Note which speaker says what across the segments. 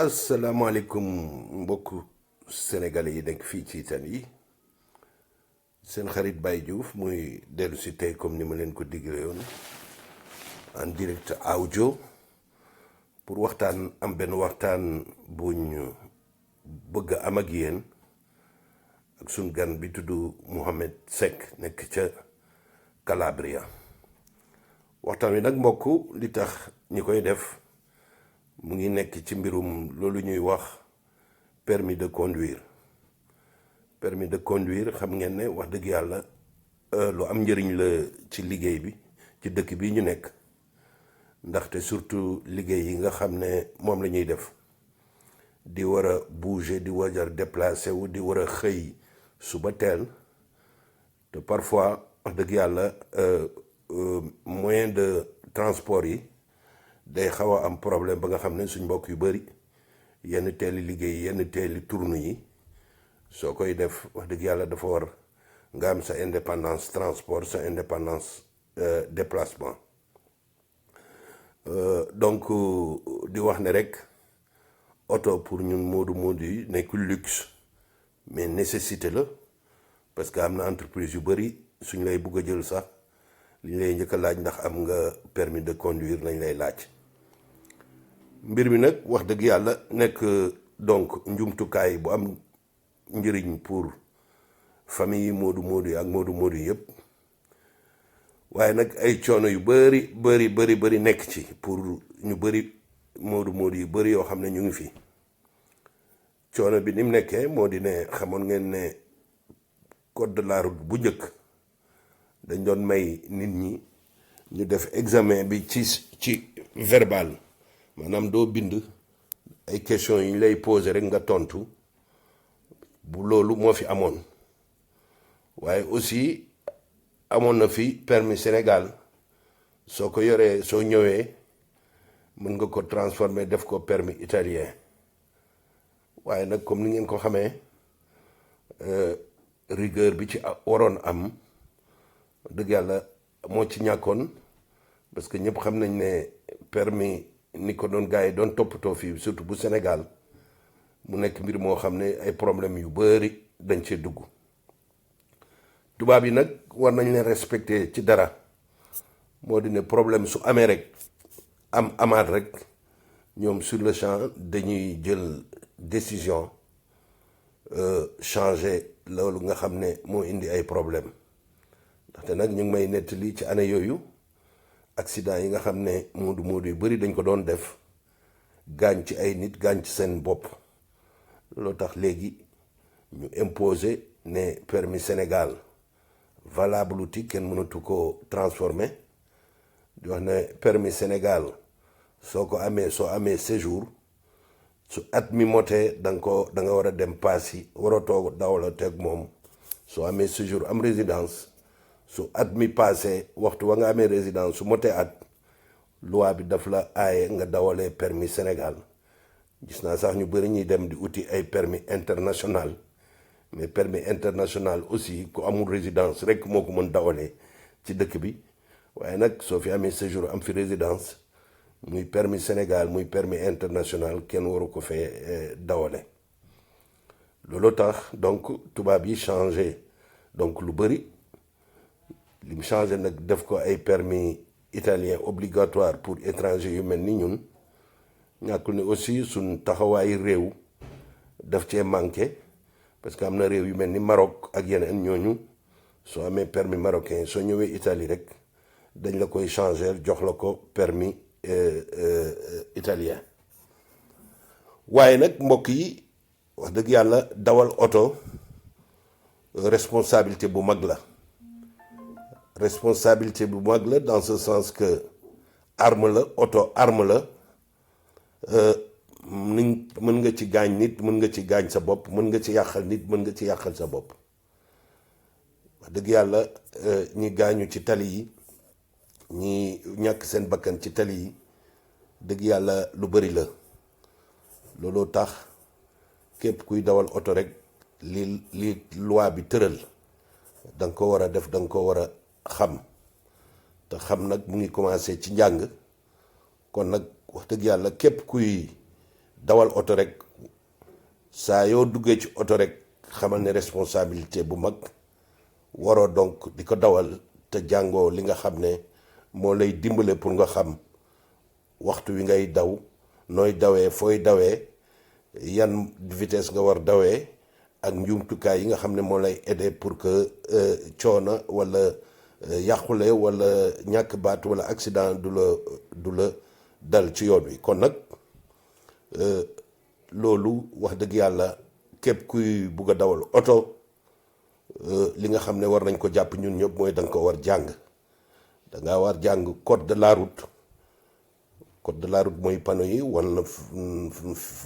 Speaker 1: asalaamaaleykum mbokku sénégalais yi nekk fii ci Italie seen xarit Baye Diouf muy dellu si tey comme ni ma leen ko digle yoon en direct audio pour waxtaan am benn waxtaan buñ bëgg am ak yéen ak suñ gan bi tudd Mohamed Seck nekk ca Calabria. waxtaan wi nag mbokk li tax ñi koy def mu ngi nekk ci mbirum loolu ñuy wax permis de conduire. permis de conduire xam ngeen ne wax dëgg yàlla lu am njëriñ la ci liggéey bi ci dëkk bi ñu nekk ndaxte surtout liggéey yi nga xam ne moom la ñuy def di war a bouger di war a déplacer wu di war a xëy suba teel te parfois wax dëgg yàlla moyen de transport yi day xaw a am problème ba nga xam ne suñ mbokk yu bëri yenn teeli liggéey yenn teeli tourne yi soo koy def wax dëgg yàlla dafa war nga am sa indépendance transport sa indépendance déplacement donc di wax ne rek oto pour ñun moodu yi nekkul luxe mais nécessité la parce que am na entreprise yu bëri suñ lay bugg a jël sax li ñu lay njëkk a laaj ndax am nga permis de conduire lañ lay laaj mbir mi nag wax dëgg yàlla nekk donc njumtukaay bu am njëriñ pour famille yi moodu yi ak moodu yi yëpp waaye nag ay coono yu bëri nekk ci pour ñu bëri moodu yu bëri yoo xam ne ñu ngi fi coono bi ni mu nekkee moo di ne xamoon ngeen ne code de la route bu njëkk dañ doon may nit ñi ñu def examen bi ci verbal maanaam doo bind ay questions yi ñu lay poser rek nga tontu bu loolu moo fi amoon waaye aussi amoon na fi permis Sénégal soo ko yoree soo ñëwee mën nga ko transformer def ko permis italien waaye nag comme ni ngeen ko xamee rigueur bi ci waroon am dëgg yàlla moo ci ñàkkoon parce que ñëpp xam nañ ne permis ni ko doon gars yi doon toppatoo fii surtout bu Sénégal mu nekk mbir moo xam ne ay problème yu bëri dañ cee dugg tubaab yi nag war nañ leen respecter ci dara moo di ne problème su amee rek amaat rek ñoom sur le champ dañuy jël décision changer loolu nga xam ne moo indi ay problème ndaxte nag ñu ngi may nettali ci année yooyu accident yi nga xam ne moodu yu bëri dañ ko doon def gaañ ci ay nit gaañ ci seen bopp loolu tax léegi ñu imposer ne permis Sénégal valable uti kenn mënatu ko transformer di wax ne permis Sénégal soo amee séjour su at mi motee da nga war a dem paas yi war a toog dawala teg moom soo amee séjour am résidence su at mi passé waxtu wa nga amee résidence su motee at loi bi daf la aaye nga dawalee permis Sénégal gis naa sax ñu bëri ñuy dem di uti ay permis international mais permis international aussi ku amul résidence rek moo ko mën dawalee ci dëkk bi waaye nag soo fi amee séjour am fi résidence muy permis Sénégal muy permis international kenn waru ko fee dawale loolu tax donc tubaab yi changé donc lu bëri li mu changé nag def ko ay permis italien obligatoire pour étranger yu mel ni ñun ñàkkul ne aussi suñ taxawaay réew daf cee manqué parce que am na réew yu mel ni Maroc ak yeneen ñooñu soo amee permis marocain soo ñëwee Italie rek dañ la koy changer jox la ko permis italien waaye nag mbokk yi wax dëgg yàlla dawal oto responsabilité bu mag la responsabilité bu mag la dans ce sens que arme la oto arme la mën nga ci gaañ nit mën nga ci gaañ sa bopp mën nga ci yàqal nit mën nga ci yàqal sa bopp wax dëgg yàlla ñi gaañu ci tali yi ñi ñàkk seen bakkan ci tali yi dëgg yàlla lu bari la looloo tax képp kuy dawal oto rek li loi bi tëral da nga ko war a def da nga ko war a xam te xam nag mu ngi commencé ci njàng kon nag wax dëgg yàlla képp kuy dawal oto rek saa yoo duggee ci oto rek xamal ne responsabilité bu mag waroo donc di ko dawal te jàngoo li nga xam ne moo lay dimbale pour nga xam waxtu wi ngay daw nooy dawee fooy dawee yan vitesse nga war dawee ak njumtukaay yi nga xam ne moo lay aider pour que coono walla yàqule walla ñàkk baat walla accident du la dal ci yoon wi. kon nag loolu wax dëgg yàlla képp kuy bugg a dawal oto li nga xam ne war nañ ko jàpp ñun ñëpp mooy da nga ko war jàng. da nga war jàng code de la route. code de la route mooy panneau yi wala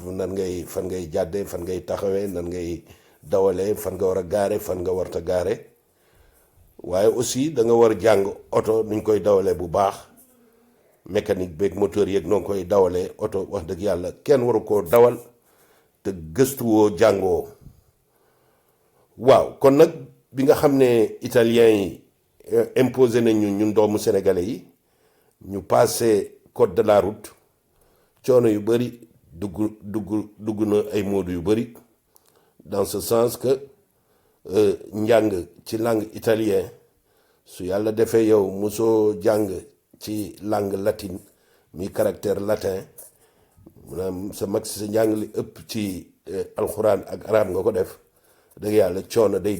Speaker 1: nan ngay fan ngay jàddee fan ngay taxawee nan ngay dawalee fan nga war a gaare fan nga warta gaare waaye aussi da nga war a jàng oto nuñ koy dawalee bu baax mécanique beeg moteur yeeg noo koy dawalee oto wax dëgg yàlla kenn waru koo dawal te gëstuwoo jàngoo. waaw kon nag bi nga xam ne italien yi imposé nañu ñun doomu sénégalais yi ñu passé code de la route coono yu bëri dugg na ay moodu yu bëri dans ce sens que njàng ci langue italien su yàlla defee yow mosoo jàng ci langue latine mi caractère latin maanaam sa mag si sa njàng li ëpp ci alxuraan ak arab nga ko def dëgg yàlla coono day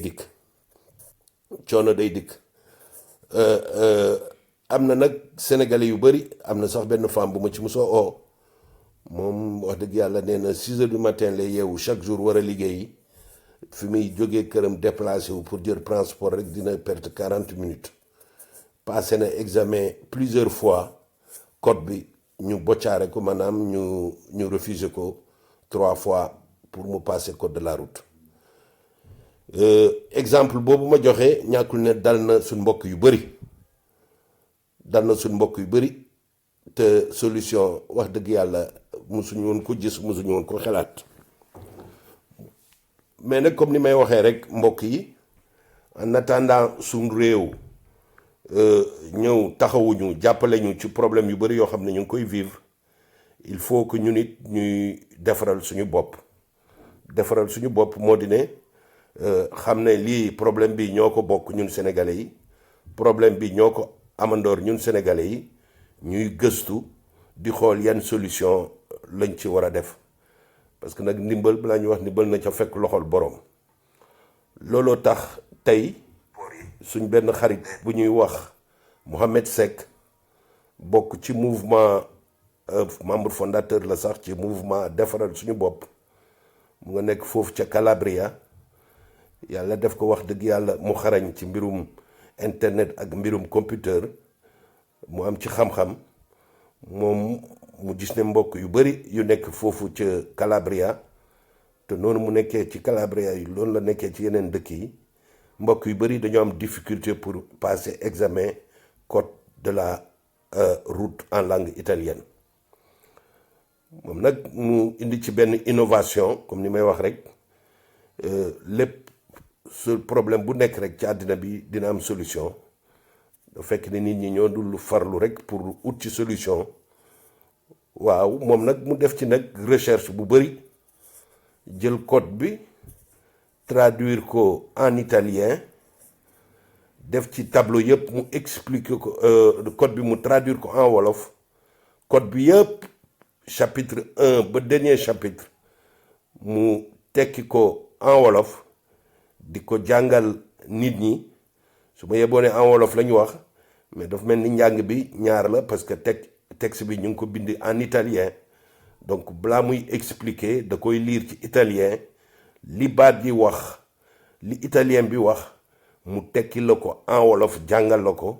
Speaker 1: dikk. am na nag sénégalais yu bëri am na sax benn femme bu ma ci mosoo oo moom wax dëgg yàlla nee na 6 heures du matin lay yeewu chaque jour war a liggéeyi fi muy jógee këram déplacé wu pour jël transport rek dina perte 40 minutes passé na examen plusieurs fois code bi ñu boccaare ko maanaam ñu refusé ko 3 fois pour mu passer code de la route. exemple boobu ma joxe ñàkkul ne dal na suñ mbokk yu bëri te solution wax dëgg yàlla musuñu woon ko gis musuñu woon ko xalaat mais nag comme ni may waxee rek mbokk yi en attendant suñ réew ñëw taxawuñu jàppale ñu ci problème yu bëri yoo xam ne ñu ngi koy vivre il faut que ñu nit ñuy defaral suñu bopp moo di ne xam ne lii problème bi ñoo ko bokk ñun sénégalais yi problème bi ñoo ko amandoor ñun sénégalais yi ñuy gëstu di xool yan solution lañ ci war a def parce que nag ndimbal balaa ñuy wax ndimbal na ca fekk loxol boroom. looloo tax tey suñ benn xarit bu ñuy wax Mohamed Seck bokk ci mouvement membre fondateur la sax ci mouvement defaral suñu bopp mu nga nekk foofu ca Calabria yàlla def ko wax dëgg yàlla mu xarañ ci mbirum internet ak mbirum computer mu am ci xam-xam moom mu gis ne mbokk yu bëri yu nekk foofu ca Calabria te noonu mu nekkee ci Calabria yi loolu la nekkee ci yeneen dëkk yi mbokk yu bëri dañoo am difficulté pour passer examen code de la route en langue italienne. moom nag mu indi ci benn innovation comme ni may wax rek lépp su problème bu nekk rek ci àddina bi dina am solution da fekk ne nit ñi ñoo dul farlu rek pour ut ci solution. waaw moom nag mu def ci nag recherche bu bëri jël code bi traduire ko en italien def ci tableau yëpp mu expliquer ko code bi mu traduire ko en wolof code bi yëpp chapitre 1 ba dernier chapitre mu tekki ko en wolof di ko jàngal nit ñi su ma yeboo ne en wolof la ñu wax mais dafa mel ni njàng bi ñaar la parce que texte bi ñu ngi ko bindi en italien donc balaa muy expliquer da koy lire ci italien li baat yi wax li italien bi wax mu tekki la ko en wolof jàngal la ko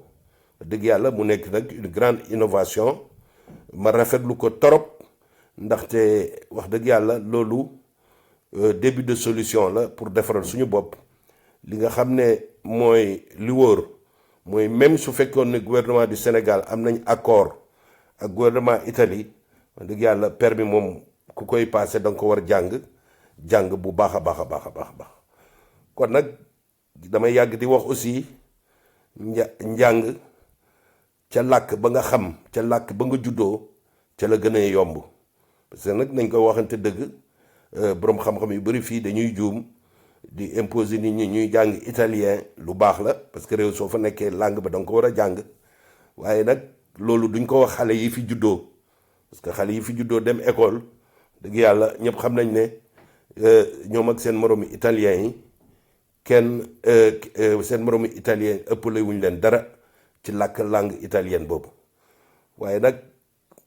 Speaker 1: dëgg yàlla mu nekk nag une grande innovation ma rafetlu ko torop ndaxte wax dëgg yàlla loolu début de solution la pour defaral suñu bopp li nga xam ne mooy li wóor mooy même su fekkoon ne gouvernement du Sénégal am nañ accord ak gouvernement Italie wax dëgg yàlla permis moom ku koy passé da nga ko war jàng bu baax a baax a baax a baax kon nag damay yàgg di wax aussi njàng ca làkk ba nga xam ca làkk ba nga juddoo ca la gën a yomb parce que nag nañ ko waxante dëgg borom xam-xam yu bëri fii dañuy juum di imposer nit ñi ñuy jàng italien lu baax la parce que réew soo fa nekkee langue ba da nga ko war a jàng waaye nag loolu duñ ko wax xale yi fi juddoo parce que xale yi fi juddoo dem école dëgg yàlla ñëpp xam nañ ne ñoom ak seen moroomi italien yi kenn seen moroomi italien ëppale wuñ leen dara ci làkk langue italienne boobu waaye nag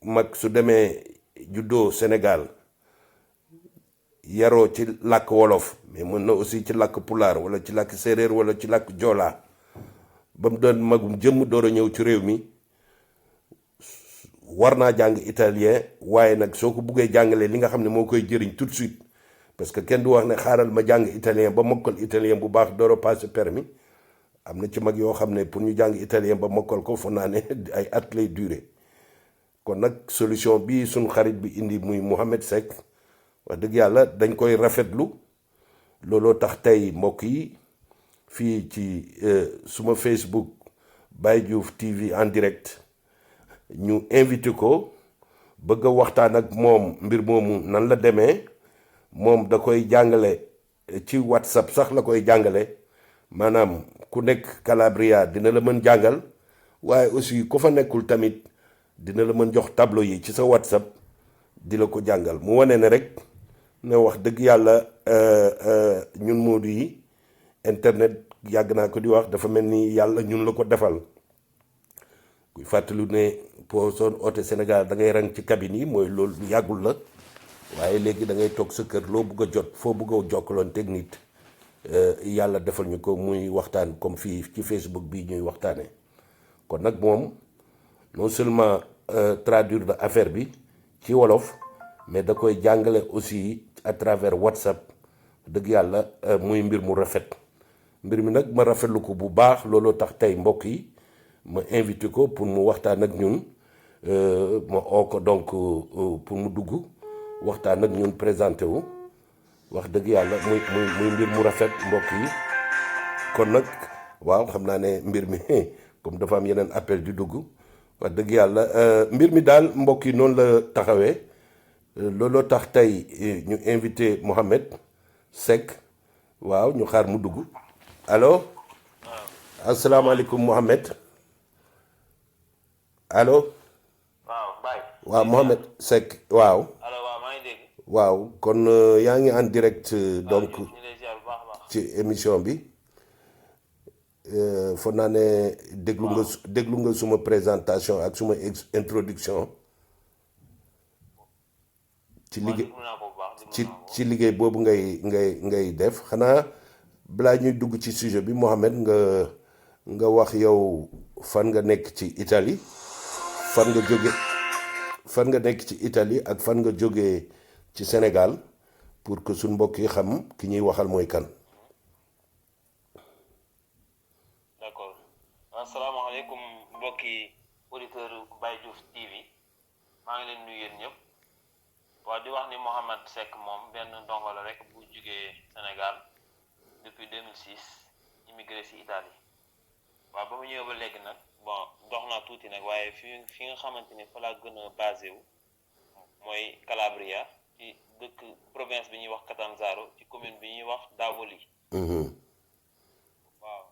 Speaker 1: mag su demee juddoo Sénégal yaroo ci làkk wolof mais mën na aussi ci làkk pulaar wala ci làkk séeréer wala ci làkk joolaa ba mu doon magum jëmm door a ñëw ci réew mi war naa jàng italien waaye nag soo ko buggee jàngalee li nga xam ne moo koy jëriñ tout de suite parce que kenn du wax ne xaaral ma jàng italien ba mokkal italien bu baax door a passé permis am na ci mag yoo xam ne pour ñu jàng italien ba mokkal ko foog naa ne ay at lay duré kon nag solution bi suñ xarit bi indi muy Mouhamed Seck wax dëgg yàlla dañ koy rafetlu looloo tax tey mbokk yi fii ci suma Facebook Baye Diouf TV en direct ñu invité ko bëgg a waxtaan ak moom mbir moomu nan la demee moom da koy jàngale ci WhatsApp sax la koy jàngale maanaam ku nekk Calabria dina la mën jàngal waaye aussi ku fa nekkul tamit dina la mën jox tableau yi ci sa WhatsApp di la ko jàngal mu wane ne rek ne wax dëgg yàlla ñun Modou yi internet yàgg naa ko di wax dafa mel ni yàlla ñun la ko defal kuy fàttalu ne pour son oote Sénégal da ngay rang ci cabine yi mooy loolu yàggul la waaye léegi da ngay toog sa kër loo bugg a jot foo bugg a jokkaloon technique yàlla defal ñu ko muy waxtaan comme fii ci Facebook bi ñuy waxtaanee kon nag moom non seulement traduire na affaire bi ci wolof mais da koy jàngale aussi à travers WhatsApp dëgg yàlla muy mbir mu rafet mbir mi nag ma rafetlu ko bu baax looloo tax tey mbokk yi ma invité ko pour mu waxtaan ak ñun ma oo ko donc pour mu dugg waxtaan ak ñun présenté wu wax dëgg yàlla muy mbir mu rafet mbokk yi kon nag waaw xam naa ne mbir mi comme dafa am yeneen appel di dugg wax dëgg yàlla mbir mi daal mbokk yi noonu la taxawee looloo tax tey ñu invité Mouhamed Seck waaw ñu xaar mu dugg allo asalaamaaleykum Mouhamed allo
Speaker 2: waaw Baye.
Speaker 1: waaw Mouhamed Seck waaw.
Speaker 2: allo waaw maa ngi dégg.
Speaker 1: waaw kon yaa ngi en direct donc
Speaker 2: ñu lay ziar bu baax a baax.
Speaker 1: ci émission bi foog naa ne déglu nga suma présentation ak suma introduction ci liggéey ci liggéey boobu ngay def xanaa balaa ñuy dugg ci sujet bi Mouhamed nga wax yow fan nga nekk ci Italie fan nga nekk ci Italie ak fan nga jógee ci Sénégal pour que suñ mbokk yi xam ki ñuy waxal mooy kan.
Speaker 2: d'accord asalaamaaleykum mbokki auditeur Baye Diouf TV maa ngi leen nuyu yéen ñëpp waaw di wax ni Mouhamed Seck moom benn ndongo la rek bu jógee Sénégal depuis 2006 immigré si Italie waaw ba mu ñëwee ba léegi nag bon dox naa tuuti nag waaye fi nga xamante ni fa laa gën a basé wu mooy Calabria ci dëkk province bi ñuy wax Catanzaro ci commune bi ñuy wax Davoli. waaw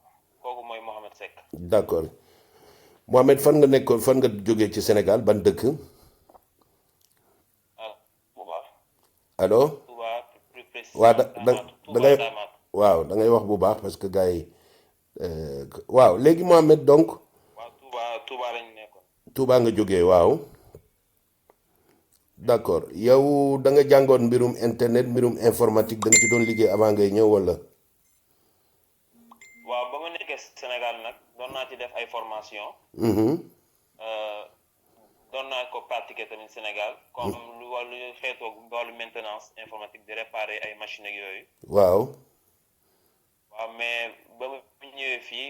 Speaker 2: kooku mooy Mouhamed Seck.
Speaker 1: d'accord Mouhamed fan nga nekkoon fan nga jógee ci Sénégal ban dëkk.
Speaker 2: Touba.
Speaker 1: allo.
Speaker 2: Touba plus précis.
Speaker 1: waaw da ngay wax bu baax parce que gars yi waaw léegi Mouhamed donc.
Speaker 2: waaw Touba lañu nekkoon.
Speaker 1: Touba nga jógee waaw. d'accord yow da nga jàngoon mbirum internet mbirum informatique da nga ci doon liggéey avant ngay ñëw wala.
Speaker 2: waaw ba ma nekkee Sénégal nag doon naa ci def ay formation doon naa ko pratiquer tamit Sénégal comme lu wàllu xeetoog wàllu maintenance informatique di réparer ay machines ak yooyu.
Speaker 1: waaw.
Speaker 2: waaw mais ba ma ñëwee fii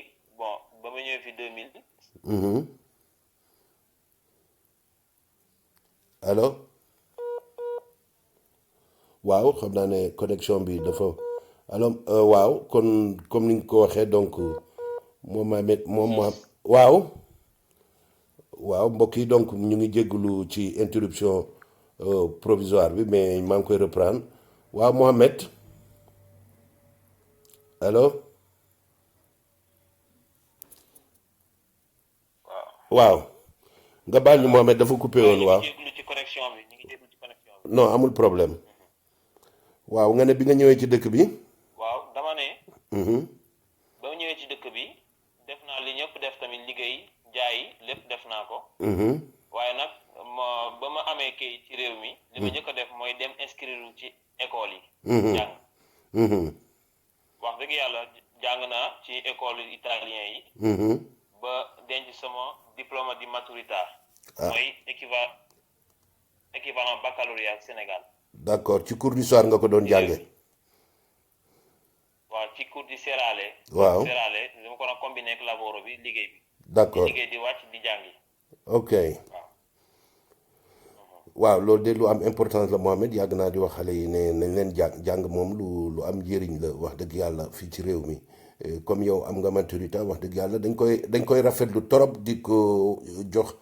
Speaker 2: 2000.
Speaker 1: allo. waaw xam naa ne connexion bi dafa alors waaw kon comme ni nga ko waxee donc moom waaw mbokk yi donc ñu ngi jégalu ci interruption provisoire bi mais maa ngi koy reprendre waaw Mohamed allo waaw nga baal ñu Mohamed dafa coupé woon waaw
Speaker 2: ñu ci connexion bi ñu ngi déglu ci connexion bi.
Speaker 1: non amul problème waaw nga ne bi nga ñëwee ci dëkk bi.
Speaker 2: waaw dama ne. ba ma ñëwee ci dëkk bi def naa li ñëpp def tamit liggéey jaay lépp def naa ko. waaye nag ba ma amee kayit ci réew mi. li ma njëkk a def mooy dem inscrire ci école yi. jàng. wax dëgg yàlla jàng naa ci école italien yi. ba denc sama diplôme di maturita. mooy équivalent baccalauréat Sénégal.
Speaker 1: d'accord ci cours du soir nga ko doon jànge.
Speaker 2: waaw ci cours di serale.
Speaker 1: waaw
Speaker 2: serale dama ko doon combiné ak lavoro bi liggéey bi.
Speaker 1: d'accord
Speaker 2: di liggéey di wàcc di jàngi.
Speaker 1: ok waaw loolu de lu am importance la Mohamed yàgg naa di wax xale yi ne nañ leen jàng moom lu am njëriñ la wax dëgg yàlla fii ci réew mi comme yow am nga maturité wax dëgg yàlla dañ koy rafetlu torop di ko jox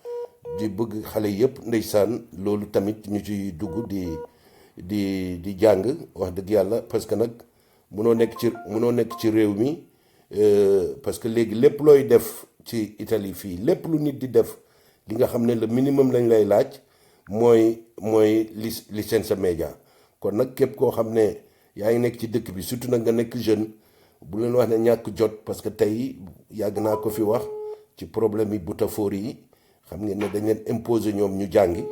Speaker 1: di bëgg xale yëpp ndeysaan loolu tamit ñu ci dugg di jàng wax dëgg yàlla parce que nag munoo nekk ci réew mi parce que léegi lépp looy def ci Italie fii lépp lu nit di def li nga xam ne le minimum lañ lay laaj mooy licence média kon nag képp koo xam ne yaa ngi nekk ci dëkk bi surtout nag nga nekk jeune bu leen wax ne ñàkk jot parce que tey yàgg naa ko fi wax ci problème yi butafoor yi xam ngeen ne dañ leen imposer ñoom ñu jàngi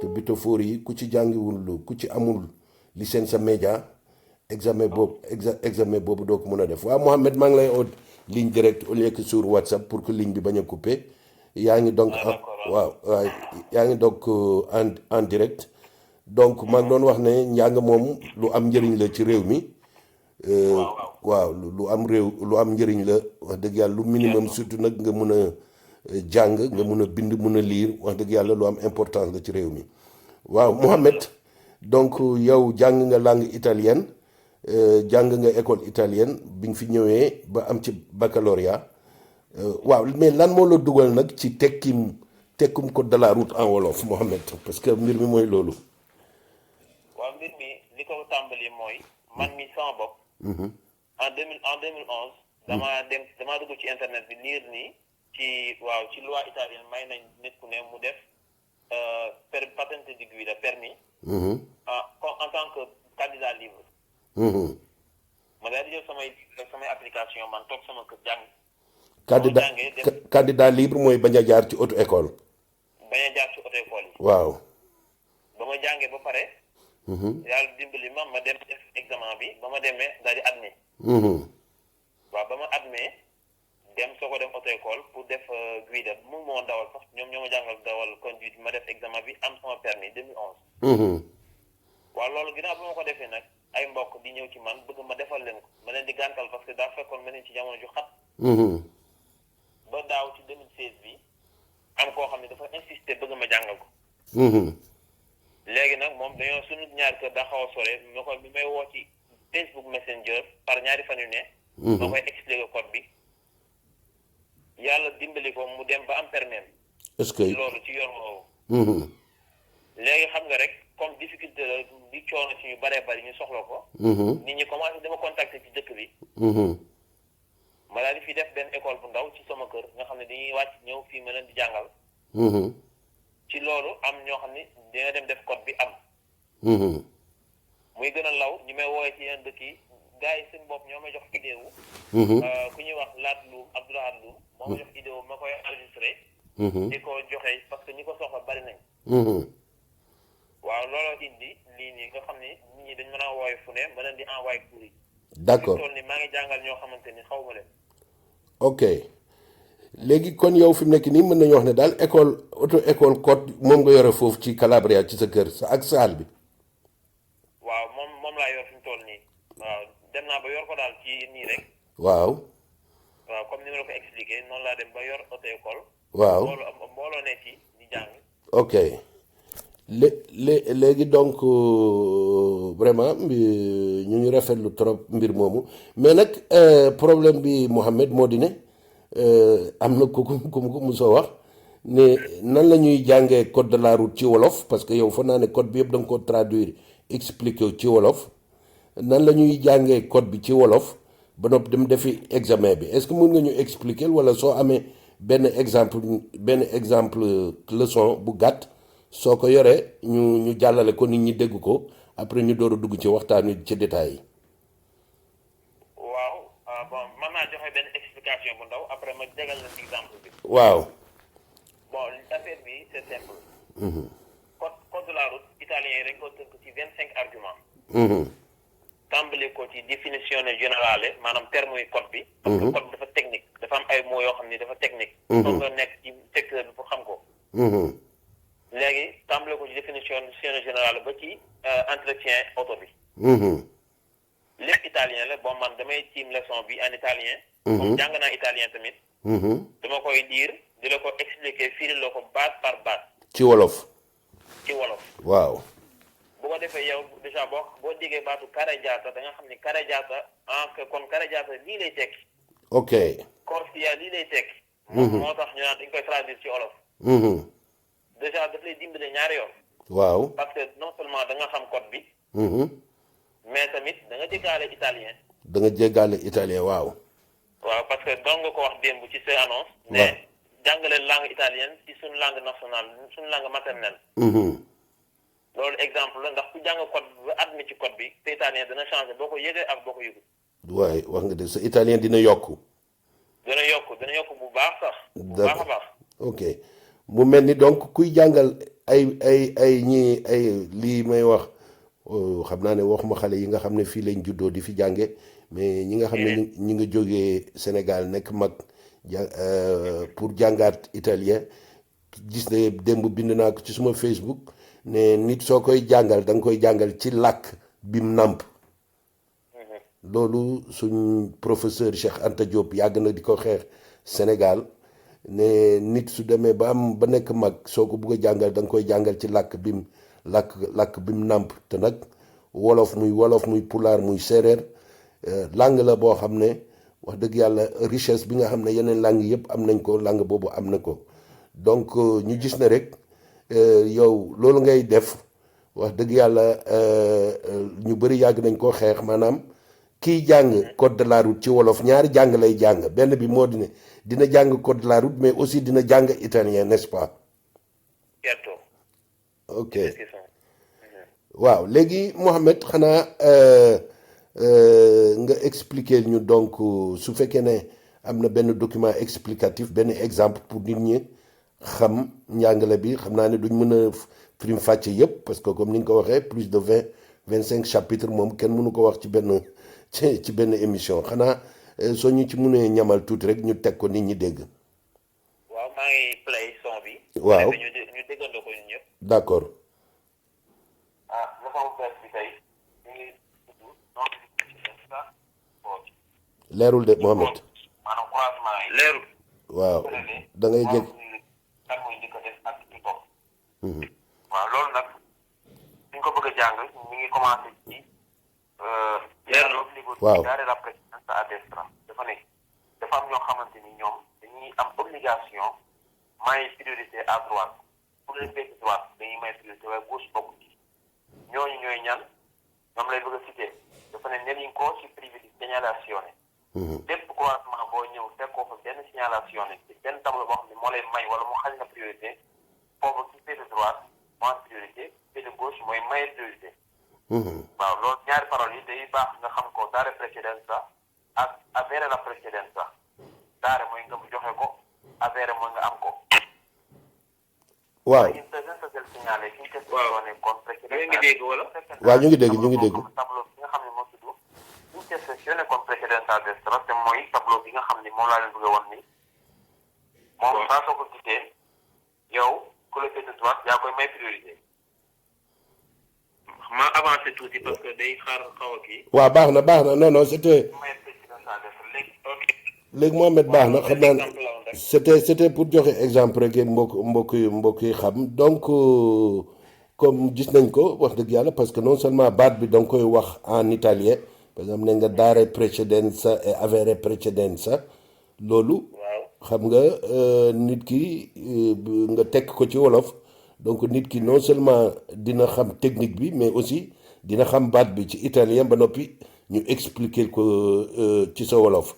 Speaker 1: te butafoor yi ku ci jàngiwul ku ci amul licence média examen boobu doo ko mën a def waaw Mohamed maa ngi lay oo ligne directe au lieu que sur WhatsApp pour que ligne bi bañ a coupé yaa ngi donc yaa ngi donc en direct donc maa ngi doon wax ne njàng moom lu am njëriñ la ci réew mi waaw lu am njëriñ la wax dëgg yàlla lu minimum surtout nag nga mun a jàng nga mun a bind mun a lire wax dëgg yàlla lu am importance la ci réew mi waaw Mohamed donc yow jàng nga langue italienne jàng nga école italienne bi nga fi ñëwee ba am ci baccalauréat waaw mais lan moo la dugal nag ci tekkum code de la route en wolof Mohamed parce que mbir mi mooy loolu.
Speaker 2: waaw mbir mi li ko tàmbali mooy man mi sama bopp. en 2011. damaa dugg ci internet bi lire nii ci loi italienne may nañ nit ku ne mu def patente di guida permis. en tant que candidat libre. ma daal di jël samay application man toog sama kër jàng.
Speaker 1: candidat libre mooy bañ a jaar ci auto école.
Speaker 2: bañ a jaar ci auto école yi.
Speaker 1: waaw.
Speaker 2: ba ma jàngee ba pare. yàlla dimbali ma dem def examen bi ba ma demee daal di admis. waaw ba ma admis dem soo ko dem auto école pour def guida mu moo dawal sax ñoom ñoo ma jàngal dawal conduite ma def examen bi am sama permis 2011. waaw loolu ginnaaw ba ma ko defee nag ay mbokk di ñëw ci man bëgg ma defal leen ko ma leen di gàntal parce que daa fekkoon ma leen ci jamono ju xat. ba daaw ci 2016 bi am koo xam ne dafa insister bëgg ma jàngal ko. léegi nag moom dañoo suñu ñaari kër daa xaw a sore bi may woo ci Facebook Messenger par ñaari fan yu ne. ma koy expliquer code bi yàlla dimbali ko mu dem ba am permis.
Speaker 1: est-ce que
Speaker 2: loolu ci yoon woowu. léegi xam nga rek comme difficulté la di coono ci ñu baree bari ñu soxla ko. nit ñi commencé dama contacter ci dëkk bi. ma daal di fi def benn école bu ndaw ci sama kër nga xam ne dañuy wàcc ñëw fii ma leen di jàngal. ci loolu am ñoo xam ne dina dem def code bi am. muy gën a law ñu may woowee ci yeneen dëkk yi gars yi seen bopp ñoo may jox idée wu. ku ñuy wax Laat Loum Abdoulaye Loum moo ma jox idée wu ma koy enregistré. di ko joxe parce que ñi ko soxla bari nañ. waaw looloo indi lii nii nga xam ne nit ñi dañ mën a woowee fu ne ma leen di envoyé cours yi.
Speaker 1: d'accord
Speaker 2: tool ni maa ngi jàngal ñoo xamante ni xaw ma leen.
Speaker 1: ok léegi kon yow fi mu nekk nii mën nañu wax ne daal auto école code moom nga yore foofu ci Calabria ci sa kër ak saal bi.
Speaker 2: waaw moom laa yor fi mu toll nii waaw dem naa ba yor ko daal ci nii rek.
Speaker 1: waaw.
Speaker 2: waaw comme ni ma la ko expliqué noonu laa dem ba yor auto école.
Speaker 1: waaw
Speaker 2: mbooloo ne ci di jàng.
Speaker 1: ok léegi donc vraiment ñu ngi rafetlu trop mbir moomu mais nag problème bi Mohamed moo di ne am na ku ko mosoo wax ne nan la ñuy jàngee code de la route ci wolof parce que yow fa naa ne code bi yëpp da nga ko traduire expliquer ci wolof nan la ñuy jàngee code bi ci wolof ba noppi dem defi examen bi est-ce que mën nga ñu expliquer wala soo amee benn exemple leçon bu gàtt soo ko yoree ñu jàllale ko nit ñi dégg ko après ñu door a dugg ci waxtaan wi ci détails yi.
Speaker 2: waaw bon mën naa joxe benn explication bu ndaw après ma jégal la exemple bi.
Speaker 1: waaw.
Speaker 2: bon affaire bi c'est simple. code de la route italien yi dañ ko tënk ci 25 arguments. tàmbali ko ci définizione generale maanaam terme yi code bi. parce que code dafa technique dafa am ay mots yoo xam ni dafa technique. foog nga nekk ci secteur bi pour xam ko. léegi tàmbali ko ci définizione générale ba ci entretien auto bi. lépp italien la bon man damay tiim leçon bi en italien. comme jàng naa italien tamit. dama koy diir di la ko expliquer firi la ko baat par baat.
Speaker 1: ci wolof. waaw.
Speaker 2: bu ko defee yow déjà boo déggee baatu carreggiata da nga xam ni carreggiata kon carreggiata lii lay tekki.
Speaker 1: ok.
Speaker 2: corsia lii lay tekki. moo tax ñu naan dañ koy traduire ci wolof. déjà daf lay dimbale ñaari yoon.
Speaker 1: waaw.
Speaker 2: parce que non seulement da nga xam code bi. mais tamit da nga jéggaale italien.
Speaker 1: da nga jéggaale italien waaw.
Speaker 2: waaw parce que doon nga ko wax démb ci sa annonce. ne jàngale langue italienne ci suñu langue nationale suñu langue maternelle. loolu exemple la ndax ku jàng code ba admis ci code bi sa italien dana changer boo ko yëgee ak boo ko yëgul.
Speaker 1: waaye wax nga de sa italien dina yokku.
Speaker 2: dina yokk bu baax sax. bu baax a baax.
Speaker 1: ok mu mel ni donc kuy jàngal ay lii may wax xam naa ne waxuma xale yi nga xam ne fii lañ juddoo di fi jànge mais ñi nga xam ne ñi nga jógee Sénégal nekk mag pour jàngaat italien gis ne démb bind naa ko ci suma Facebook ne nit soo koy jàngal da nga koy jàngal ci làkk bim nàmp loolu suñ professeur Cheikh Anta Diop yàgg na di ko xeex Sénégal ne nit su demee ba nekk mag soo ko bugg a jàngal da nga koy jàngal ci làkk bim nàmp te nag wolof muy pulaar muy séeréer langue la boo xam ne wax dëgg yàlla richesse bi nga xam ne yeneen langue yëpp am nañ ko langue boobu am na ko donc ñu gis ne rek yow loolu ngay def wax dëgg yàlla ñu bëri yàgg nañ koo xeex maanaam kiy jàng code de la route ci wolof ñaari jàng lay jàng benn bi moo di ne dina jàng code de la route mais aussi dina jàng italien n'est-ce pas. ok waaw léegi Mohamed xanaa nga expliquer ñu donc su fekkee ne am na benn document explicatif benn exemple pour nit ñi xam njàngale bi xam naa ne duñ mën a firim fàcce yëpp parce que comme ni nga ko waxee plus de 25 chapitres moom kenn mënu ko wax ci benn émission xanaa soo ñu ci mënee ñamal tuuti rek ñu teg ko nit ñi dégg.
Speaker 2: waaw maa ngi play son bi.
Speaker 1: waaw
Speaker 2: ñu déggandoo ko ñun ñëpp.
Speaker 1: d'accord.
Speaker 2: leçon bu bees bi tey ñu ngi tudd
Speaker 1: leerul de Mohamed.
Speaker 2: maanaam croisement yi. leerul.
Speaker 1: waaw da ngay jég.
Speaker 2: kan mooy njëkk a def ak ci topp. waaw loolu nag suñ ko bëgg a jàng ñu ngi commencé ci. leerul
Speaker 1: waaw
Speaker 2: dare la présidence à destra dafa nekk dafa am ñoo xamante ni ñoom dañuy am obligation may priorité à droite pour les pays droite dañuy may priorité waaye gauche bokk ci ñooñu ñooy ñan ñoom lay bëgg a cité dafa ne nell'inco ci privé di segnalazione lépp croisement boo ñëw fekkoo fa benn signalazione ci benn tableau boo xam ne moo lay may wala mu xañ na priorité foofu ci pays de droite moo am priorité pays de gauche mooy maye priorité. waaw loolu ñaari paroles yi day baax nga xam ko dare precedenza ak avere la precedenza dare mooy nga joxe ko avere mooy nga am ko.
Speaker 1: waaw
Speaker 2: in presenza del segnale ci intersezione con precedenza. ñu ngi dégg wala.
Speaker 1: waaw ñu ngi dégg.
Speaker 2: tableau bi nga xam ne moo tudd intersezione con precedenza a destra te mooy tableau bi nga xam ne moom laa leen bëgg a wan ni. moom saa soo ko gisee yow ku la féete droite yaa koy may priorité. ma avancé tuuti parce que day xaar xaw a kii.
Speaker 1: waaw baax na non c'était. léegi Mohamed baax na xam naa c'était pour joxe exemple rek mbokk yi xam donc comme gis nañ ko wax dëgg yàlla parce que non seulement baat bi da nga koy wax en italien par exemple ne nga dare precedenza et avere precedenza loolu xam nga nit ki nga tekk ko ci wolof donc nit ki non seulement dina xam technique bi mais aussi dina xam baat bi ci italien ba noppi ñu expliquer ko ci sa wolof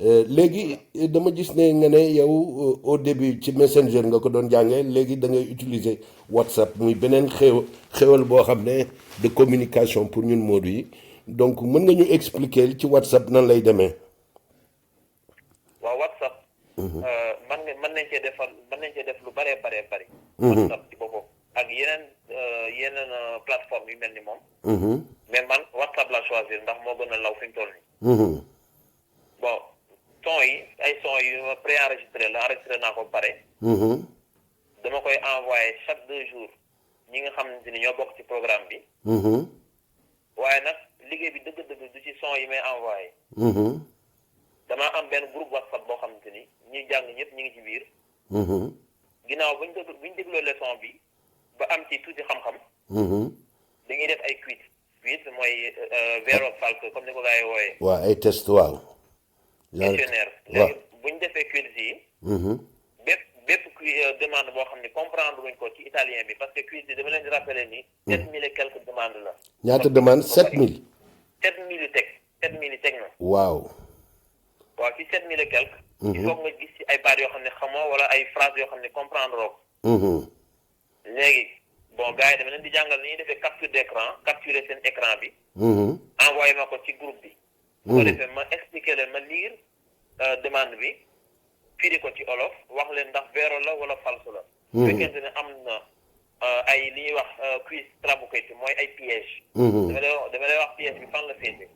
Speaker 1: léegi dama gis ne nga ne yow au début ci messenger nga ko doon jàngee léegi da ngay utiliser WhatsApp muy beneen xéwal boo xam ne de communication pour ñun Modou yi donc mën nga ñu expliquer ci WhatsApp nan lay demee.
Speaker 2: waaw WhatsApp. mën nañ cee def lu bëree bari. WhatsApp ci boppam ak yeneen plateforme yu mel ni moom. mais man WhatsApp la choisir ndax moo gën a law fi mu toll nii. bon son yi ma pré-enregistré la enregistré naa ko pare. dama koy envoyé chaque 2 jours ñi nga xamante ni ñoo bokk ci programme bi. waaye nag liggéey bi dëgg-dëgg du ci son yi may envoyé. damaa am benn groupe WhatsApp boo xamante ni ñi jàng ñëpp ñi ngi ci biir. ginnaaw buñ dégloo leçon bi ba am ci tuuti xam-xam. dañuy def ay quiz mooy Vero Falk comme ni ko gars yi wooyee.
Speaker 1: waaw ay test waaw.
Speaker 2: questionnaire léegi buñ defee quiz yi. bépp demande boo xam ne comprendre luñ ko ci italien bi parce que quiz yi dama leen di rappeler ni. 7000 et quelques demandes la.
Speaker 1: ñaata demande 7000.
Speaker 2: 7000 yu teg 7000 yu teg na.
Speaker 1: waaw
Speaker 2: ci 7000 et quelques. il faut nga gis ci ay baat yoo xam ne xamoo wala ay phrases yoo xam ne comprendre loo ko. léegi bon gars yi dama leen di jàngal ni ñuy defee capture d'écran capturer seen écran bi. envoyé ma ko ci groupe bi. bu ko defee ma expliquer leen ma lire demande bi firi ko ci olof wax leen ndax vero la wala falso la. su fekkente ne am na ay li ñuy wax quiz trabucate mooy ay piège. dama lay wax piège bi fan la féete.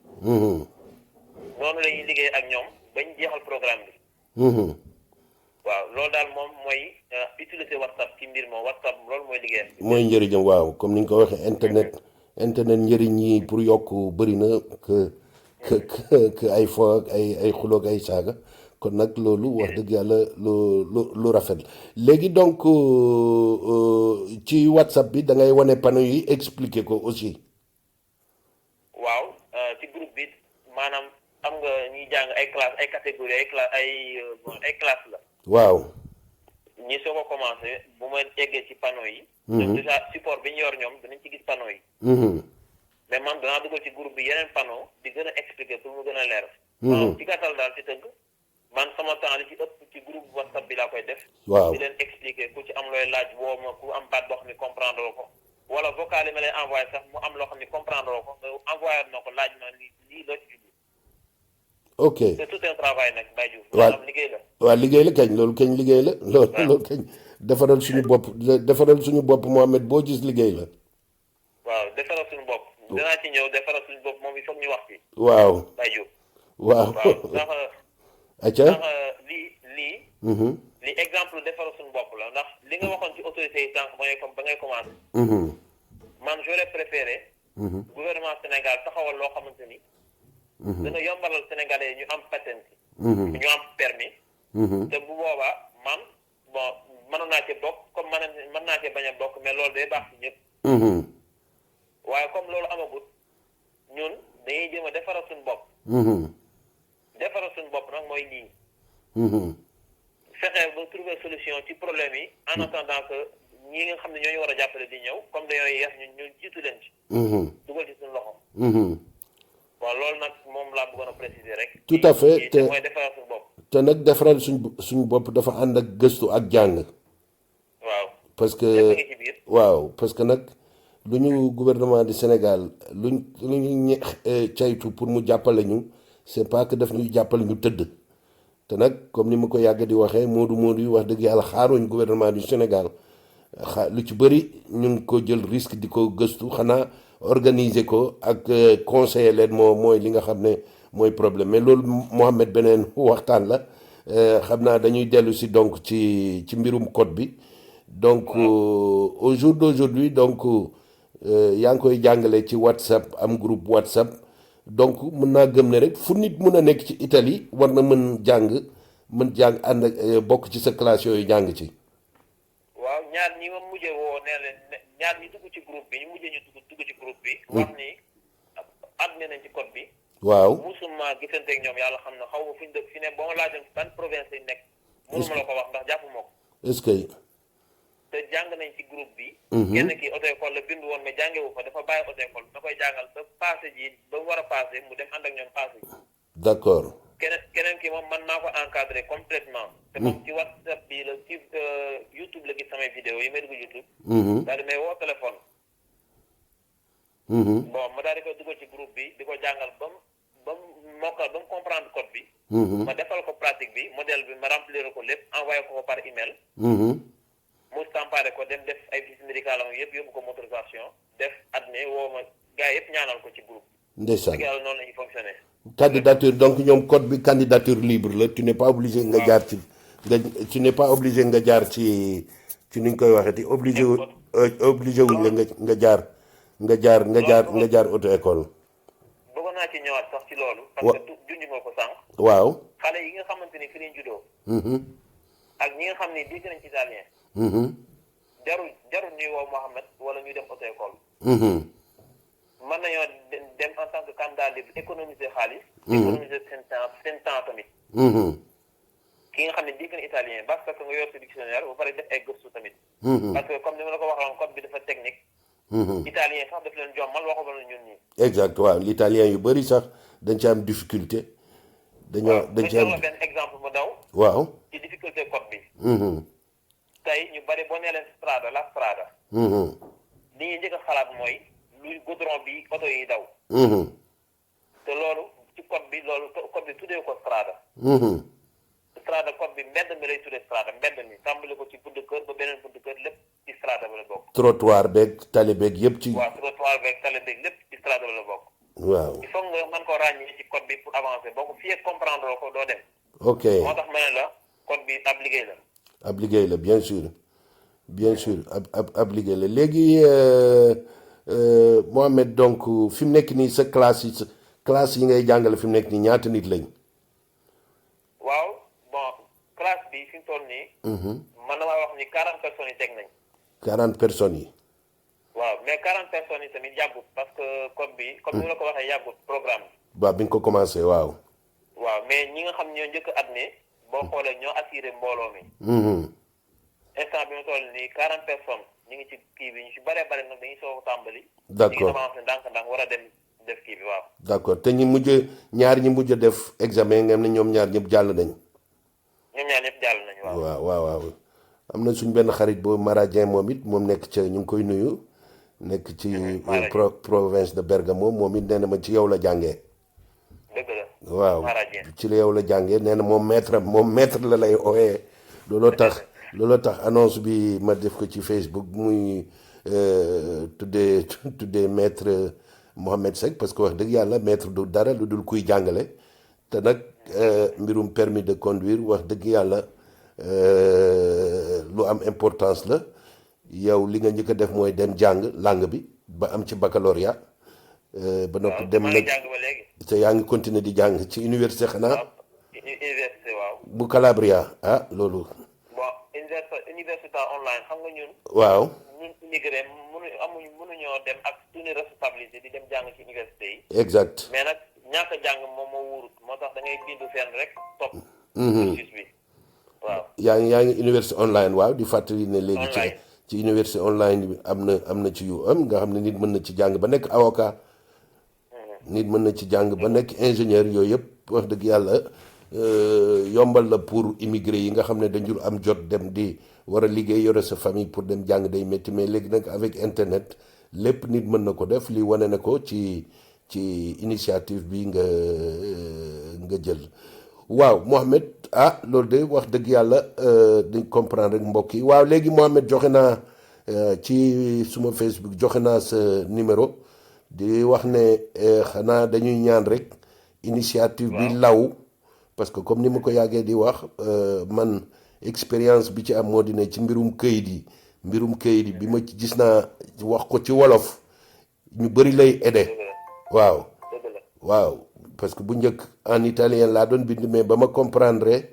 Speaker 2: noonu la ñuy liggéey ak ñoom bañ jeexal programme bi. waaw loolu daal moom mooy utiliser WhatsApp ci mbir moom WhatsApp loolu mooy liggéeyam.
Speaker 1: mooy njëriñam waaw comme ni nga ko waxee internet njëriñ yi pour yokk bëri na que ay fo ak ay xuloog ay saaga kon nag loolu wax dëgg yàlla lu rafet léegi donc ci WhatsApp bi da ngay wane panneau yi expliquer ko aussi.
Speaker 2: waaw ci groupe bi maanaam am nga ñuy jàng ay classe ay catégorie ay classe la. waaw ñi soo ko commencé bu ma eggee ci panneau yi. donc déjà support bi ñu yor ñoom dinañ ci gis panneau yi. mais man danaa dugal ci groupe bi yeneen panneau di gën a expliquer pour mu gën a leer. ci gàttal daal ci tënk man sama temps li ci ëpp ci groupe WhatsApp bi laa koy def. waaw di leen expliquer ku ci am looy laaj woo ma ku am baat boo xam ne comprendre ko wala vocal yi ma lay envoyé sax mu am loo xam ne comprendre ko nga envoyé na ko laaj ma lii loo ci jublu.
Speaker 1: ok
Speaker 2: c'est tout un travail nag Baye Diouf. waaw liggéey la.
Speaker 1: waaw liggéey la kañ loolu kañ liggéey la. loolu kañ defaral suñu bopp Mohamed boo gis liggéey la.
Speaker 2: waaw defaral suñu bopp. dinaa ci ñëw defaral suñu bopp moom il faut ñu wax ci.
Speaker 1: waaw
Speaker 2: Baye Diouf.
Speaker 1: waaw
Speaker 2: ndax
Speaker 1: acca
Speaker 2: lii exemple defaral suñu bopp la ndax li nga waxoon ci autorité yi tànk ba ngay commencé. man j'aurais préféré. gouvernement Sénégal taxawal loo xamante ni. dina yombalal Sénégalais ñu am patente. ñu am permis. te bu boobaa man bon mënoon naa cee bokk comme mën naa cee bañ a bokk mais loolu day baax ci ñëpp. waaye comme loolu amagut ñun dañuy jéem a defaral suñu bopp. defaral suñu bopp nag mooy lii. fexe ba trouver solution ci problème yi en attendant que ñi nga xam ne ñooñu war a jàppale di ñëw comme dañoo yeex ñu jiitu leen ci. dugal ci suñu loxo. waaw loolu nag moom laa bëggoon a préciser rek.
Speaker 1: tout à fait te
Speaker 2: mooy defaral suñu bopp.
Speaker 1: te nag defaral suñu bopp dafa ànd ak gëstu ak jàng.
Speaker 2: waaw
Speaker 1: parce que parce que nag lu ñu gouvernement du Sénégal lu ñu caytu pour mu jàppale ñu c'est pas que daf ñuy jàppale ñu tëdd. te nag comme ni ma ko yàgg di waxee Modou yi wax dëgg yàlla xaaruñ gouvernement du Sénégal lu ci bëri ñu ngi ko jël risque di ko gëstu xanaa organiser ko ak conseiller leen mooy li nga xam ne mooy problème mais loolu Mohamed beneen waxtaan la xam naa dañuy dellu si donc ci mbirum code bi donc au jour d'aujourd'hui donc yaa ngi koy jàngale ci WhatsApp am groupe WhatsApp donc mën naa gëm ne rek fu nit mun a nekk ci Italie war na mën jàng ànd ak bokk ci sa classe yooyu jàng ci.
Speaker 2: waaw ñaar ñi ma mujjee woo nee leen ñaar ñi dugg ci groupe bi ñu mujjee ñu dugg ci groupe bi. wax ni admis nañ ci code bi.
Speaker 1: waaw
Speaker 2: musuma gisanteeg ñoom yàlla xam na xaw ma fu ñu dëkk fi ne boo ma laajoon ban province lañ nekk mënuma la ko wax ndax jàppuma ko.
Speaker 1: est-ce que.
Speaker 2: te jàng nañ ci groupe bi. kenn kii auto école la bindu woon mais jàngewu fa dafa bàyyi auto école da koy jàngal ba passé ji ba mu war a passé mu dem ànd ak ñoom passé ji.
Speaker 1: d'accord.
Speaker 2: keneen ki moom man maa ko encadré complètement te moom ci WhatsApp bi la ci YouTube la gis samay vidéo yi may dugg YouTube. daal di may woo téléphone. bon ma daal di koy dugal ci groupe bi di ko jàngal ba mu mokkal ba mu comprendre code bi. ma defal ko pratique bi modèle bi ma remplir ko lépp envoyé ko par email. mu stampare ko dem def ay visite médicale am yëpp yóbbu ko motorisation def admis woo ma gars yëpp ñaanal ko ci groupe.
Speaker 1: ndeysaan
Speaker 2: yàlla noonu la ñuy fonctionné.
Speaker 1: candidature donc ñoom code bi candidature libre la tu n'es pas obligé nga jaar ci tu n'es pas obligé nga jaar ci ni ñu koy waxee obligé wuñ la nga jaar auto école.
Speaker 2: bëggoon naa ci ñëwaat sax ci loolu. parce que junj nga ko sànq.
Speaker 1: waaw
Speaker 2: xale yi nga xamante ni fi lañ juddoo. ak ñi nga xam ni dégg nañ ci italien. jarul ñuy woo Mohamed wala ñuy dem auto école. mën nañoo dem en tant que candidat libre économiser xaalis. économiser seen temps tamit. ki nga xam ne dégg na italien parce que nga yor sa dictionnaire ba pare def ay gëstu tamit. parce que comme ni ma la ko waxoon code bi dafa technique. italien sax daf leen jommal waxuma la ñun ñii.
Speaker 1: exact waaw l'italien yu bëri sax dañ ci am difficulté. dañ ci am
Speaker 2: benn exemple mu daw.
Speaker 1: waaw
Speaker 2: ci difficulté code bi. tey ñu bari boo nee leen strada la strada. li ñuy njëkk a xalaat mooy luy goudron bi oto yi daw. te loolu ci code bi tuddee ko strada. strada code bi mbedd mi lay tuddee strada mbedd mi tàmbali ko ci bunt kër ba beneen bunt kër lépp ci strada ba la bokk.
Speaker 1: trottoir beeg tali beeg yëpp ci.
Speaker 2: waaw trottoir beeg tali beeg lépp ci strada ba la bokk.
Speaker 1: waaw
Speaker 2: il faut nga mën koo ràññee ci code bi pour avancer boo ko fiyee comprendre ko doo dem.
Speaker 1: ok
Speaker 2: moo tax ma ne la code bi ab liggéey la.
Speaker 1: ab liggéey la bien sûr ab liggéey la léegi Mohamed donc fi mu nekk nii sa classe yi ngay jàngale fi mu nekk nii ñaata nit lañ.
Speaker 2: waaw bon classe bi fi mu toll nii. man damaa wax ni 40 personnes yi teg nañ.
Speaker 1: 40 personnes yi.
Speaker 2: waaw mais 40 personnes yi tamit yàggut parce que code bi comme ni la ko waxee yàggut programme bi.
Speaker 1: waaw bi nga ko commencé waaw.
Speaker 2: waaw mais ñi nga xam ñoo njëkk admis boo xoolee ñoo attiré mbooloo mi. instant bi mu toll nii 40 personnes ñu ngi ci kii bi ñu ci bare bare nag dañuy soog a tàmbali.
Speaker 1: d'accord
Speaker 2: ñu ngi avancé ndànk-ndànk war a dem def kii bi waaw.
Speaker 1: d'accord te ñaar ñi mujj def examen nga xam ne ñoom ñaar ñëpp jàll nañ.
Speaker 2: ñoom ñaar ñëpp jàll nañ waaw.
Speaker 1: waaw am na suñ benn xarit boobu Maradien moom it moom nekk ca ñu ngi koy nuyu. nekk ci province de Bergamo moom it nee na ma ci yow la jàngee.
Speaker 2: dëgg la
Speaker 1: waaw ci la yow la jàngee nee na moom maître la lay ooyee. looloo tax annonce bi ma def ko ci Facebook muy tuddee maître Mohamed Seck parce que wax dëgg yàlla maître du dara lu dul kuy jàngale te nag mbirum permis de conduire wax dëgg yàlla lu am importance la yow li nga njëkk a def mooy dem jàng langue bi ba am ci baccalauréat ba noppi dem nag te yaa ngi continuer di jàng ci université xanaa
Speaker 2: université waaw
Speaker 1: bu Calabria loolu
Speaker 2: université online xam nga ñun.
Speaker 1: waaw
Speaker 2: ñun immigré mënuñoo dem ak suñu responsabilité di dem jàng ci université yi.
Speaker 1: exact
Speaker 2: mais nag ñàkk a jàng moom moo wóorut moo tax da ngay bindu fenn rek topp. processus bi waaw. yaa
Speaker 1: ngi université online waaw di fàttali ne léegi ci université online bi am na ci yu nga xam ne nit mën na ci jàng ba nekk avocat. nit mën na ci jàng ba nekk ingénieur yooyu yëpp wax dëgg yàlla. yombal la pour immigré yi nga xam ne dañu am jot dem di war a liggéey yore sa famille pour dem jàng day métti mais léegi nag avec internet lépp nit mën na ko def li wane na ko ci initiative bi nga jël waaw Mohamed loolu de wax dëgg yàlla dañ comprendre rek mbokk yi waaw léegi Mohamed joxe naa ci suma Facebook joxe naa sa numéro di wax ne xanaa dañuy ñaan rek initiative bi law parce que comme ni ma ko yàggee di wax man expérience bi ci am moo di ne ci mbirum këyit yi bi ma gis naa wax ko ci wolof ñu bëri lay aider waaw parce que bu njëkk en italien laa doon bind mais ba ma comprendre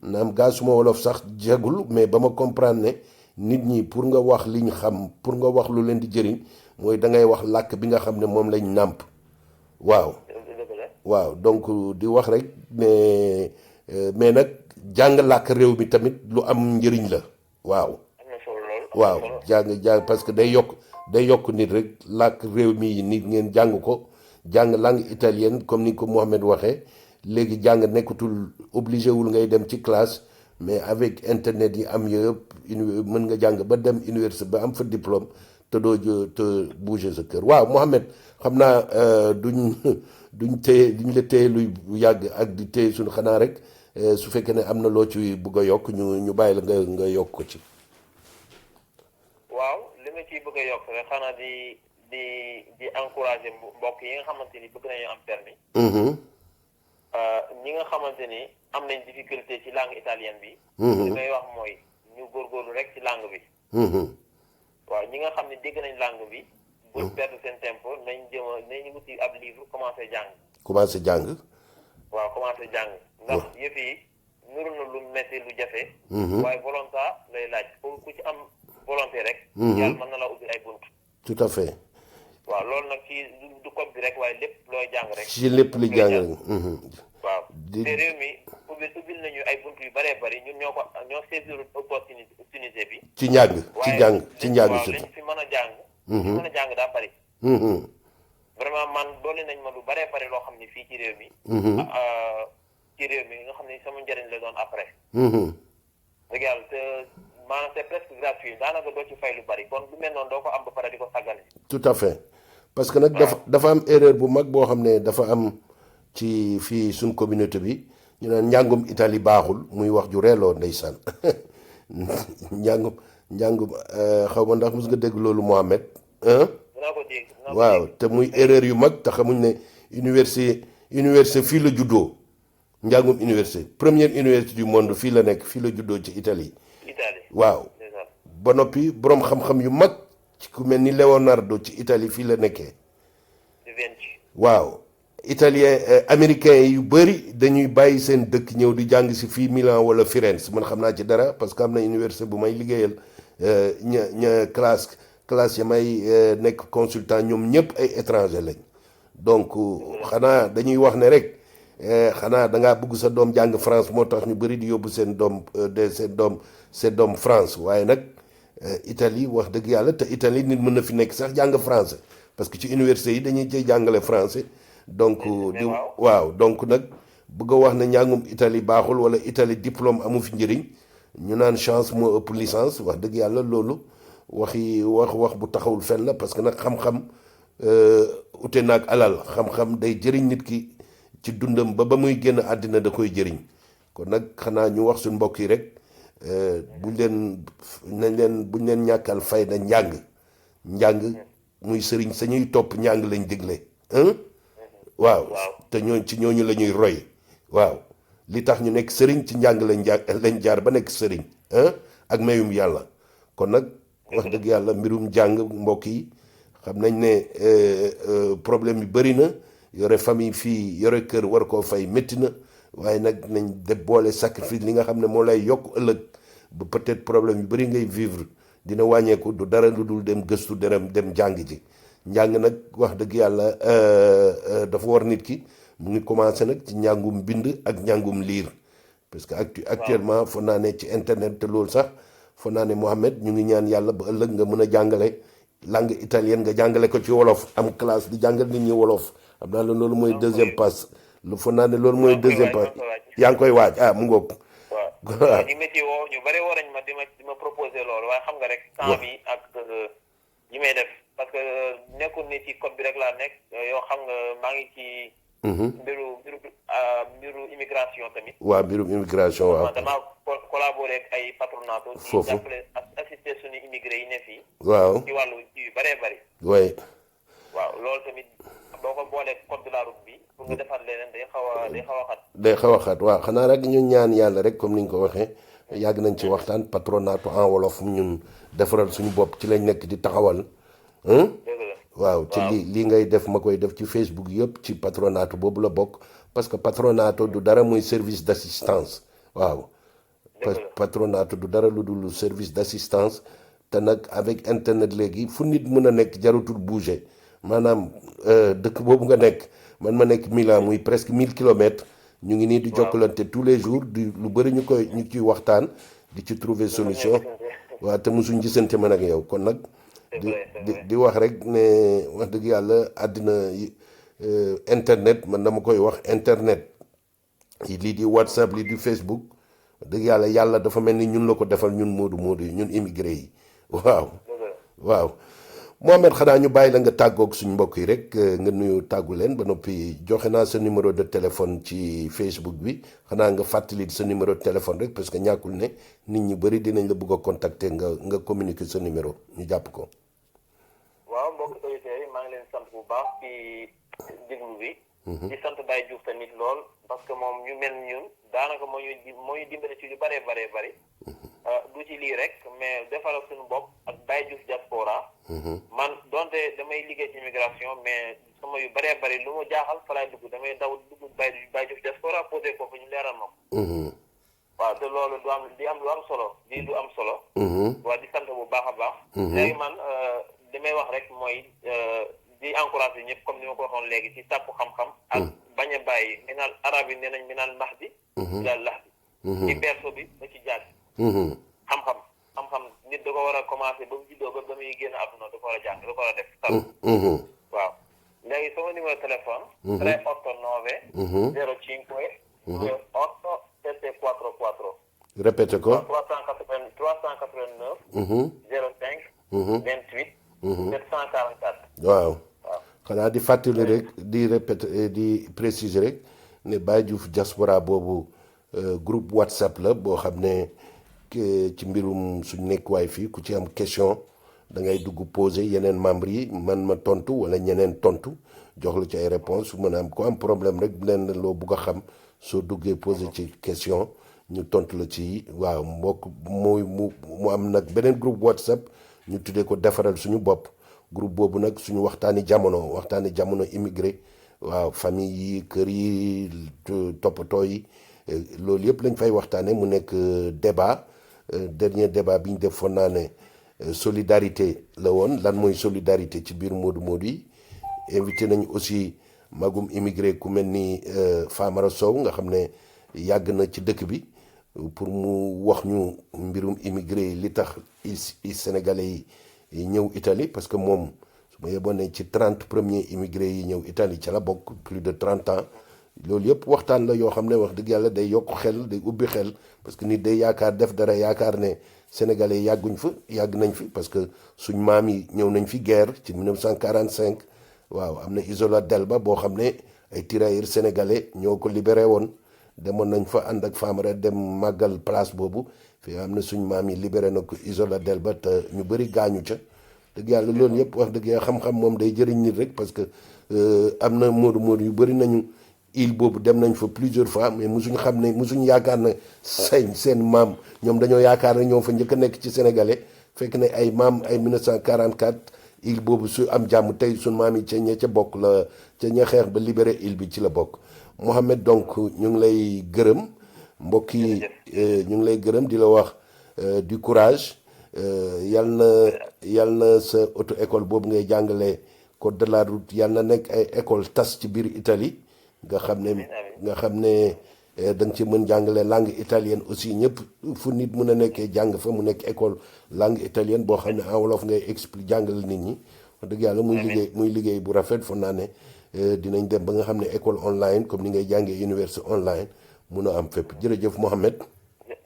Speaker 1: naam gaa suma wolof sax jagul mais ba ma comprendre ne nit ñi pour nga wax li ñu xam pour nga wax lu leen di jëriñ mooy da ngay wax làkk bi nga xam ne moom lañ nàmp waaw donc di wax rek mais nag jàng làkk réew mi tamit lu am njëriñ la waaw.
Speaker 2: am na solo lool.
Speaker 1: waaw jàng parce que day yokk nit rek làkk réew mi nit ngeen jàng ko jàng langue italienne comme ni ko Mohamed waxee léegi jàng nekkatul obligé wul ngay dem ci classe mais avec internet yi am yëpp mën nga jàng ba dem université ba am fa diplôme te doo te bouger sa kër waaw Mohamed xam naa duñ la téye luy yàgg ak di téye suñu xanaa rek su fekkee ne am na loo ci bëgg a yokk ñu bàyyi la nga yokk ko ci.
Speaker 2: waaw li ma ciy bëgg a yokk rek xanaa di encourager mbokk yi nga xamante ni bëgg nañu am permis ñi nga xamante ni am nañ difficulté ci langue italienne bi li may wax mooy ñu góorgóorlu rek ci langue bi waaw ñi nga xam ne dégg nañ langue bi buñ perdre seen tempo nañ wuti ab livre commencé jàng waaw commencé jàng ndax yëf yi nuru na lu metti lu jafe waaye volonté lay laaj ku ci am volonté rek yàlla mën na la ubbi ay bunt
Speaker 1: tout à fait
Speaker 2: waaw loolu nag ci du code bi rek waaye lépp looy jàng rek
Speaker 1: ci lépp li jàng rek
Speaker 2: waaw te réew mi ubbil nañu ay bunt yu bëree bëri ñun ñoo saisir opportunité bi
Speaker 1: ci njàng
Speaker 2: waaw
Speaker 1: surtout
Speaker 2: liñ fi mën a jàng daa bëri vraiment man doole nañ ma lu bëree bëri loo xam ne fii ci réew mi nga xam ne sama njëriñ la doon après dëgg yàlla te maanaam c'est presque gratuit daanaka doo ci fay lu bari kon lu mel noonu doo ko am ba pare di ko sàggane.
Speaker 1: tout à fait parce que nag dafa am erreur bu mag boo xam ne dafa am ci fii suñ communauté bi ñu naan njàngum Italie baaxul muy wax ju reeloo ndeysaan njàngum xaw ma ndax mos nga dégg loolu Mohamed
Speaker 2: dinaa ko dégg
Speaker 1: waaw te muy erreur yu mag te xamuñ ne université fii la juddoo njàngum université première université du monde fii la nekk fii la juddoo ci Italie waaw ba noppi boroom xam-xam yu mag ci ku mel ni Leonardo ci Italie fii la nekkee waaw italien américain yu bëri dañuy bàyyi seen dëkk ñëw di jàng si fii Milan wala Firenze man xam naa ci dara parce que am na université bu may liggéeyal ña classe ya may nekk consultant ñoom ñëpp ay étranger lañ donc xanaa dañuy wax ne rek xanaa dangaa bëgg sa doom jàng France moo tax ñu bëri di yóbbu seen doom France waaye nag Italie wax dëgg yàlla te Italie nit mën na fi nekk sax jàng français parce que ci université yi dañuy cay jàngale français donc waaw donc nag bëgg a wax ne njàngum Italie baaxul wala Italie diplôme amu fi njëriñ ñu naan chance moo ëpp licence wax dëgg yàlla loolu wax bu taxawul fenn la parce que nag xam-xam ute naag alal xam-xam day jëriñ nit ki ci dundam ba muy génn àddina da koy jëriñ kon nag xanaa ñu wax suñ mbokk yi rek buñ leen ñàkkal fayda njàng muy sëriñ sañuy topp njàng lañ digle waaw te ñooñu la ñuy roy waaw li tax ñu nekk sëriñ ci njàng lañ jaar ba nekk sëriñ ak mayum yàlla kon nag wax dëgg yàlla mbirum jàng mbokk yi xam nañ ne problème yu bëri na yore famille fii yore kër war koo fay métti na waaye nag nañ de boole sacrifice li nga xam ne moo lay yokk ëllëg ba peut-être problème yu bëri ngay vivre dina wàññeeku du dara lu dul dem gëstu dem jàng ji njàng nag wax dëgg yàlla dafa war nit ki mu ngi commencé nag ci njàngum bind ak njàngum liir parce que actuellement foog naa ne ci internet te loolu sax foog naa ne Mohamed ñu ngi ñaan yàlla ba ëllëg nga mën a jàngale langue italienne nga jàngale ko ci wolof am classe di jàngal nit ñi wolof xam naa la loolu mooy deuxième passe lu foog naa ne loolu mooy deuxième passe yaa ngi koy waaj mu ngoog
Speaker 2: waaw ñu métti woo ñu bëri woo nañ ma di ma proposé loolu waaye xam nga rek temps bi ak yi may def parce que nekkul ni ci code bi rek laa nekk yoo xam nga maa ngi ci mbiru immigration tamit
Speaker 1: waaw mbirum immigration waaw
Speaker 2: damaa collaboré ak ay patronat
Speaker 1: foofu
Speaker 2: di jàppale assister suñu immigré yi ne fii
Speaker 1: waaw
Speaker 2: ci wàllu ci yu bëree bëri waaw loolu tamit boo ko boolee code de la route bi pour nga defar leneen day xaw a xat waaw xanaa rek ñu ñaan yàlla rek comme ni nga ko waxee yàgg nañ ci waxtaan patronatu en wolof ñun defaral suñu bopp ci lañ nekk di taxawal waaw ci lii ngay def ma koy def ci Facebook yëpp ci patronatu boobu la bokk parce que patronatu du dara muy service d'assistance waaw patronatu du dara lu dul service d'assistance te nag avec internet léegi fu nit mën a nekk jarutul bouger maanaam dëkk boobu nga nekk man ma nekk Milan muy presque 1000 kilomètres
Speaker 1: ñu ngi nii di jokkalante tous les jours di lu bëri ñu ciy waxtaan di ci trouver solution waaw te mosuñ gisante man ak yow kon nag di wax rek ne wax dëgg yàlla àddina internet man dama koy wax internet lii di WhatsApp lii di Facebook dëgg yàlla dafa mel ni ñun la ko defal ñun moodu yi ñun immigré yi waaw Mohamed xanaa ñu bàyyi la nga tàggoog suñ mbokk yi rek nga nuyu tàggu leen ba noppi joxe naa sa numéro de téléphone ci Facebook bi xanaa nga fàttali sa numéro de téléphone rek parce que ñàkkul ne nit ñi bëri dinañ la bëgg a contacter nga communiquer sa numéro ñu jàpp ko.
Speaker 2: waaw mbokk auditeurs yi maa ngi leen sant bu baax ci déglu bi. di sant Baye Diouf tamit lool parce que moom ñu mel ñun daanaka moo ñu dimbali ci lu bëree bëri. du ci lii rek mais defaral suñu bopp ak Baye Diouf diaspora. man donte damay liggéey ci immigration mais sama yu bëree bëri lu ma jaaxal fa laay dugg damay daw dugg Baye Diouf diaspora posé ko fa ñu leeral ma ko. waaw te loolu lu am solo lii du am solo. waaw di sant bu baax a baax. léegi man li may wax rek mooy di encouragé ñëpp comme ni ma ko waxoon léegi ci sàkku xam-xam. ak bañ a bàyyi mi naan arab yi nee nañ mi naan max bi. daal lax bi. ci berso bi ba ci jàng. xam-xam nit da ko war a commencé ba mu juddoo ba muy génn àdduna da ko war a jàng da ko war a def sal waaw léegi sama numéro téléphone 389 05 874
Speaker 1: répété ko
Speaker 2: 389 05 28 744
Speaker 1: waaw xanaa di fàttali rek di répété di préciser rek ne Baye Diouf diaspora boobu groupe WhatsApp la boo xam ne ci mbirum suñ nekkuwaay fii ku ci am question da ngay dugg poser yeneen membres yi man ma tontu wala ñeneen tontu jox la ci ay réponses mën a am ko am problème rek leen loo bugg a xam soo duggee poser ci question ñu tontu la ci waaw mbokk mu am nag beneen groupe WhatsApp ñu tuddee ko defaral suñu bopp groupe boobu nag suñu waxtaani jamono immigré waaw famille yi kër yi toppatoo yi loolu yëpp lañ fay waxtaane mu nekk débat dernier débat bi ñu def foon naa ne solidarité la woon lan mooy solidarité ci biir moodu yi invité nañu aussi magum immigré ku mel ni Famara Sow nga xam ne yàgg na ci dëkk bi pour mu wax ñu mbirum immigré li tax sénégalais yi ñëw Italie parce que moom su ma yeboon ne ci 30 premiers immigré yi ñëw Italie ca la bokk plus de 30 ans loolu yëpp waxtaan la yoo xam ne wax dëgg yàlla day yokk xel day ubbi xel parce que nit day yaakaar def dara yaakaar ne sénégalais yàgg nañ fi parce que suñ maam yi ñëw nañ fi guerre ci 1945 waaw am na Isola Delba boo xam ne ay tirailleurs sénégalais ñoo ko libéré woon demoon nañ fa ànd ak Famara dem màggal place boobu fii am na suñ maam yi libéré na ko Isola Delba te ñu bëri gaañu ca dëgg yàlla loolu yëpp wax dëgg yàlla xam-xam moom day jëriñ nit rek parce que am na moodu yu bëri nañu île boobu dem nañ fa plusieurs fois mais musuñu yaakaar ne seen maam ñoom dañoo yaakaar ne ñoo fa njëkk a nekk ci sénégalais fekk ne ay maam ay 1944 île boobu su am jàmm tey suñ maam yi ca ña ca bokk la ca ña xeex ba libéré île bi ci la bokk Mohamed donc ñu ngi lay gërëm mbokk yi ñu ngi lay gërëm di la wax du courage yal na sa auto école boobu ngay jàngale code de la route yal na nekk ay école tas ci biir Italie nga xam ne da nga ci mën jàngale langue italienne aussi ñëpp fu nit mun a nekkee jàng fa mu nekk école langue italienne boo xam ne en wolof ngay explique jàngale nit ñi wax dëgg yàlla muy liggéey bu rafet foog naa ne dinañ dem ba nga xam ne école online comme ni ngay jàngee université online mun a am fépp jërëjëf Mohamed.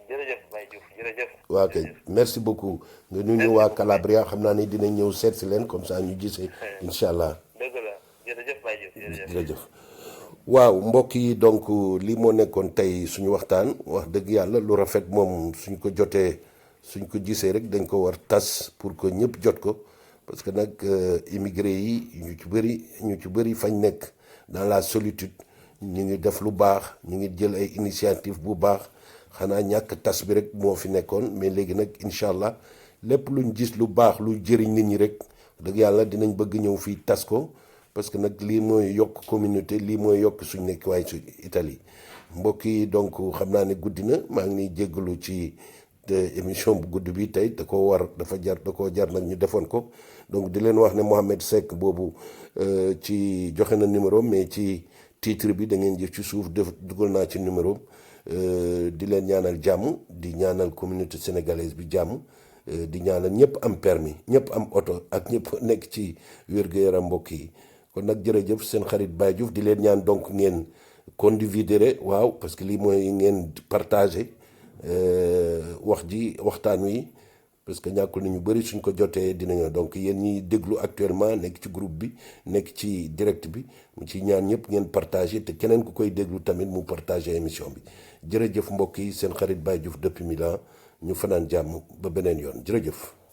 Speaker 2: jërëjëf Baye Diouf jërëjëf.
Speaker 1: waaw kay merci beaucoup nga nuyu waa Calabria xam naa ni dinañ ñëw seet si leen comme ça ñu gisee incha allah.
Speaker 2: dëgg la jërëjëf Baye Diouf
Speaker 1: jërëjëf. waaw mbokk yi donc lii moo nekkoon tey suñu waxtaan wax dëgg yàlla lu rafet moom suñ ko jotee suñ ko gisee rek dañ ko war tas pour que ñëpp jot ko parce que nag immigré yi ñu ci bëri fañ nekk dans la solitude ñu ngi def lu baax ñu ngi jël ay initiative bu baax xanaa ñàkk tas bi rek moo fi nekkoon mais léegi nag incha allah lépp luñ gis lu baax lu jëriñ nit ñi rek dëgg yàlla dinañ bëgg ñëw fii tas ko parce que nag lii mooy yokk communauté lii mooy yokk suñ nekk waaye su Italie mbokk yi donc xam naa ne guddi na maa ngi jéggalu ci émission bu gudd bi tey da koo jar nag ñu defoon ko donc di leen wax ne Mohamed Seck boobu ci joxe na numéro mais ci titre bi da ngeen jëf ci suuf dugal naa ci numéro di leen ñaanal jàmm di ñaanal communauté sénégalaise bi jàmm di ñaanal ñëpp am permis ñëpp am oto ak ñëpp nekk ci wér-gu-yaram mbokk yi kon nag jërëjëf seen xarit Baye Diouf di leen ñaan donc ngeen condividere waaw parce que lii mooy ngeen partager waxtaan wi parce que ñàkkul ni ñu bëri suñ ko jotee dinañu donc yéen ñi déglu actuellement nekk ci groupe bi nekk ci direct bi mu ci ñaan ñëpp ngeen partager te keneen ku koy déglu tamit mu partager émission bi jërëjëf mbokk yi seen xarit Baye Diouf depuis Milan ñu fanaan jàmm ba beneen yoon jërëjëf.